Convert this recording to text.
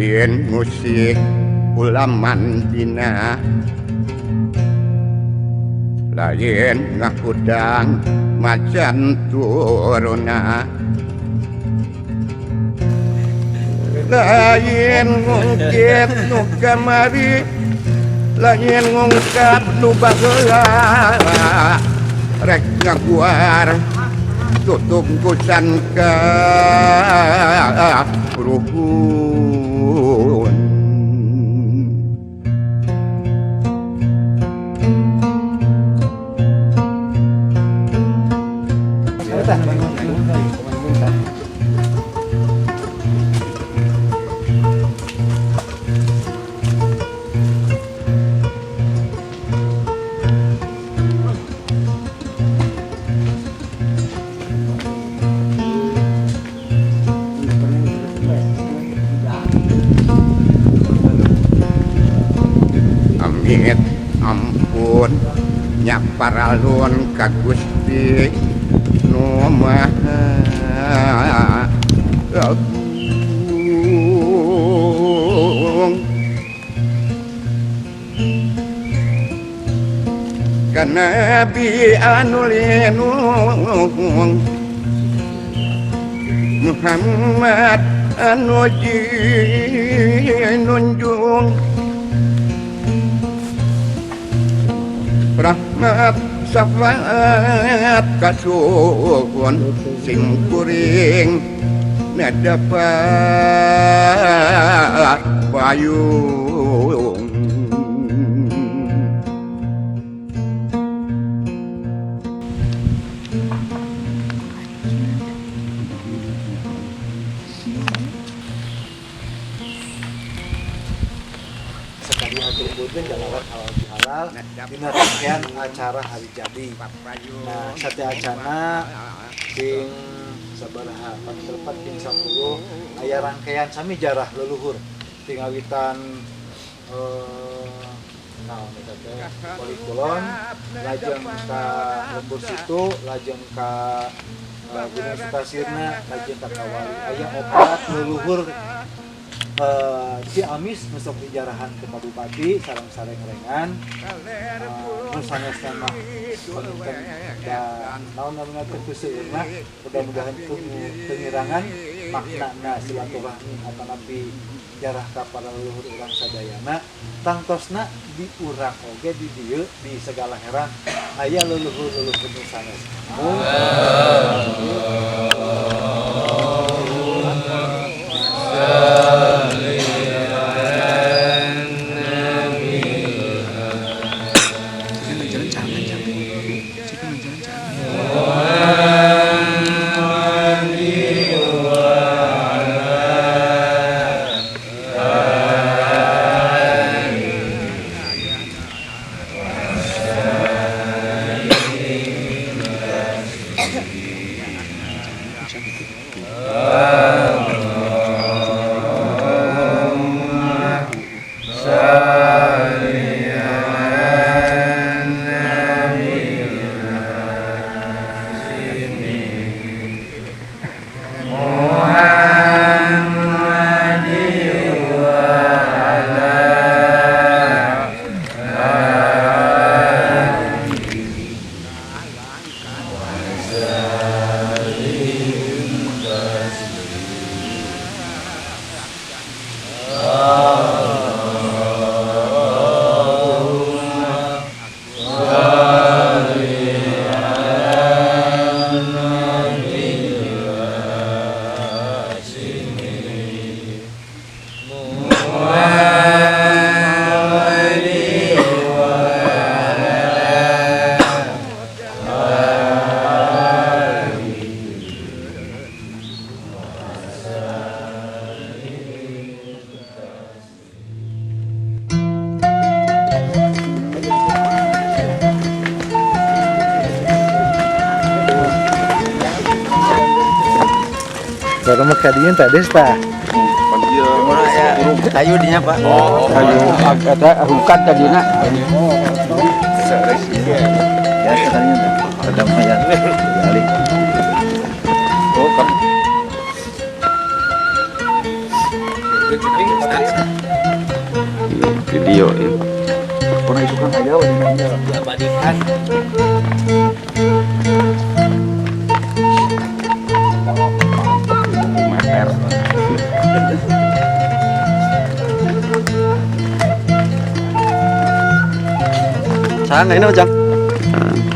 Lain musik ulaman dina, lain ngahudang macan turuna, lain ngungkit nu kamari, lain ngungkap nu baheula, rek ngaguar tutup kusan ka ruhun. Amit ampun nyaparalun ka Gusti nu Maha Agung. Ka Nabi anu linung Muhammad anu jinunjung, rahmat syafaat kasuhun sing kuring nadapat payung. Sekali hatur punten jalawat halal bihalal dina rangkaian acara hari jadi. Nah, sateuacana ping sabaraha ping ping 10 aya rangkaian sami jarah leluhur tingawitan naon eta teh Koli Kulon, lajeng ka Lembur Situ, lajeng ka Gunung Sukasirna, lajeng ka Kawali. Aya opat leluhur Ciamis nu sok dijarahan ke Pak Bupati sareng sareng-rengan nu sanesna mah panginten da naon namina teh seueurna, mudah-mudahan pengirangan maknana silaturahmi atanapi jarah ka para leluhur urang sadayana tangtosna di urang oge di dieu di segala herang aya leluhur-leluhur nu sanes. Baru mah kadieu teh desta. Kayu dinya Pak. Oh, kayu eta rungkat tadina. Ya katanya ada lumayan. Balik. Oh, Video ya. Pernah isukan aja we. Diabadikan. Meter. Sana ini Ujang. Nah.